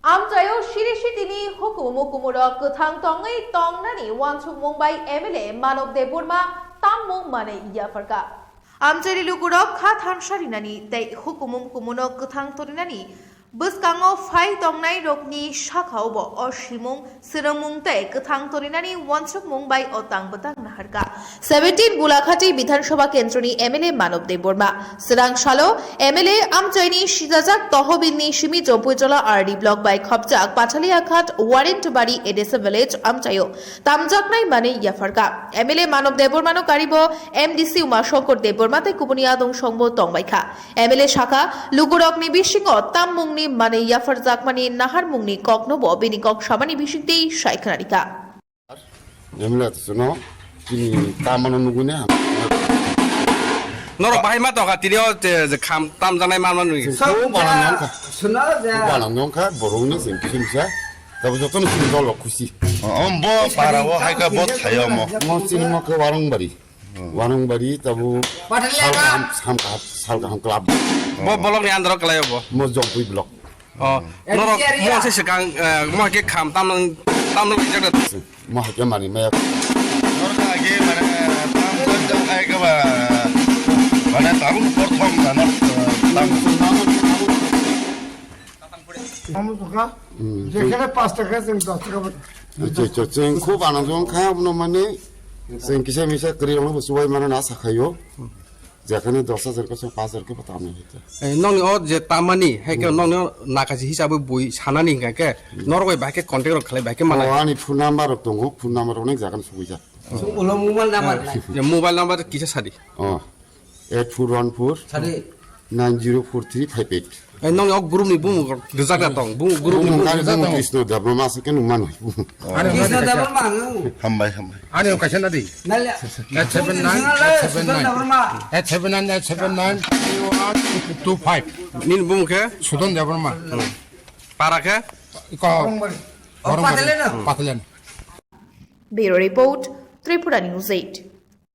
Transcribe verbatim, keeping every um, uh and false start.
Amchaio siri sitini hukumu mukumurok kwthang tongwi tongnani uansukmung bai M L A Manob Debbarma tammung manwi yapharkha. Amchaini lukurok kha thansa rinani tei hukumu mukumuno kwthang torinani bwskango phai tongnairokni sakao bo o simung, swrwngmung tei kwthang torinani uansukmung bai o tang bwtang naharkha. Seventeen Bulakhati Bidhan Sabha Kendroni M L A Manob Debbarma. Swrang salo M L A amchaini sijajak tohobilni simi Jompuijola R D block bai khopjak Pathalia Ghat Warentbari A D C village amchaio tamjaknai manwi yapharkha. M L A Manob Debbarmano karibo M D C Uma Shankar Debbarma tei kubuni adong songbo tongbaikha. M L A sakha, lukurokni bisingo tammungni manwi yapharjakmani naharmungni koknobo bini kok samani bisingtwi sai khwnarikha. Emla to suno, chini tamano nugune ham. Norok bahai ma tongkha, tini o je, je kham tam janai ma ma nui. Chwng khub balang nongkha. Khub balang nongkha, borokni chwng kisa misa. Tabo jotono chini dolo khusi. Om bo para o hai kha bo thayo mo. Mo chini mo khe Warungbari. Warungbari tabo sal kaham, sal kaham, sal kaham club. Bo block ni under o kwlai o bo. Mo Jongpui block. Oh, norok mo se swkang, eh, mo hai khe kham tamno, tamno rijak da. Mo hai khe manwi maya. Norok hai khe mane tam jang hai khe ba, mane tabuk prothom da norok, eh, tam. Amo tongkha, hmm, jekhane panch taka chwng dos taka bo. Acha, acha, chwng khub anand wngkha, abono mane chwng kisa misa kwrwi rokno bo chubai mano na sakhaio. Jekhane dos hajar khe chwng panch hajar khe bo tamni hai khe. Eh, nokni o je tamani, hai khe nokni o nakachi hisabwi bui sanani hingka khe, norok bai bahai khe contact rok khlai, bahai khe manai. O, ani phone number rok tongo, phone number rok nang jagan sugui jak. Chwng ulo mobile number nai. Je mobile number kisa sadi. O, eight four one four nine zero four three five eight. Eh, nokni o group ni bumung rok rijak da tong, bumung, group ni bumung. Bumung Krishna Debbarma se khe nung mano. Ani Krishna Debbarma ang. Hambai, hambai. Ani kaisa na di. Nale. Eight seven nine, eight seven nine. Eight seven nine, eight seven nine, three one two five. Nini bumung khe? Sudan Debbarma. Para khe? Iko. Warungbari. Warungbari. Patalen. Patalen. Bureau Report, Tripura News eight.